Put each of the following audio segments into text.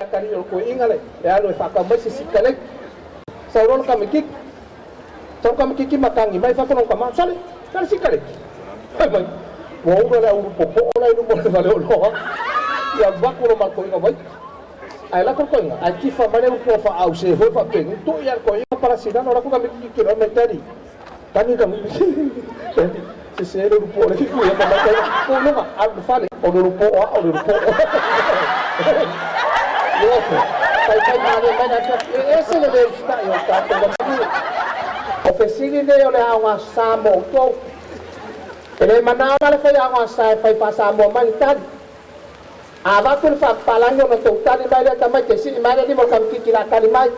atalii o le toeaina le e alu e faatau mai se sikaleki. Sau loa le tamaititi, sau le tamaititi ma tagi mai, fai atu lona tama, Sole, sole sikaleki. Fai mai, ua ula le au ulu popoo la i luma o le faleoloa, ia alu atu loa ma le toeaina ua ita. Ae alu atu le toeaina, ae tifa mai le ulu poa faaause foi faapenei, tui lava e le toeaina palasi i lalo, alu atu le tamaititi tiloi mai, Daddy, tagi le tamaititi, Daddy, sese le ulu poa lea e tui atu mai le toeaina, tuu i luga, alu i le fale, o le ulu poa o le ulu poa. Ioe, taitai malie mai le afiafi, e ese le le usitai o le tatou atunuu. O fesili nei o le aogasa mo outou. E le manao la le faiaoga sa e fai faa-Samoa mai le tali. A avatu le faapapalagi ona tou tali mai lea tamaiti e sii mai le lima o le tamaititi la tali mai.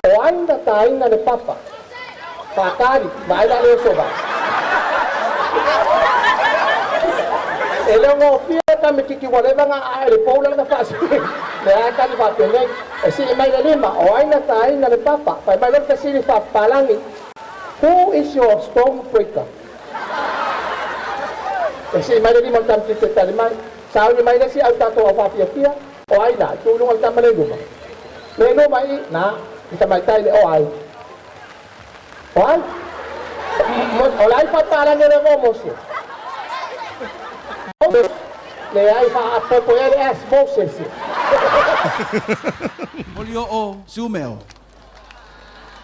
O ai na taina le papa? Faatali, vaai la le oso vai. E le o gofie tamaititi ua leva ona ae le pou lea na faasee. Lea tali faapenei. E sii mai le lima, o ai na taina le papa? Fai mai loa le fesili faapapalagi. Who is your stone breaker? E sii mai le lima o le tamaititi e tali mai. Sauni mai le isi au tatou au faafiafia. O ai la? Tu i luga le tama le i luma. Le i luma i na, i tamaitai le o ai. O ai? O le ai faapapalagi o le igoa o Mose? Leai, faapopo i ai le S, Moses. Moli o o Sumeo.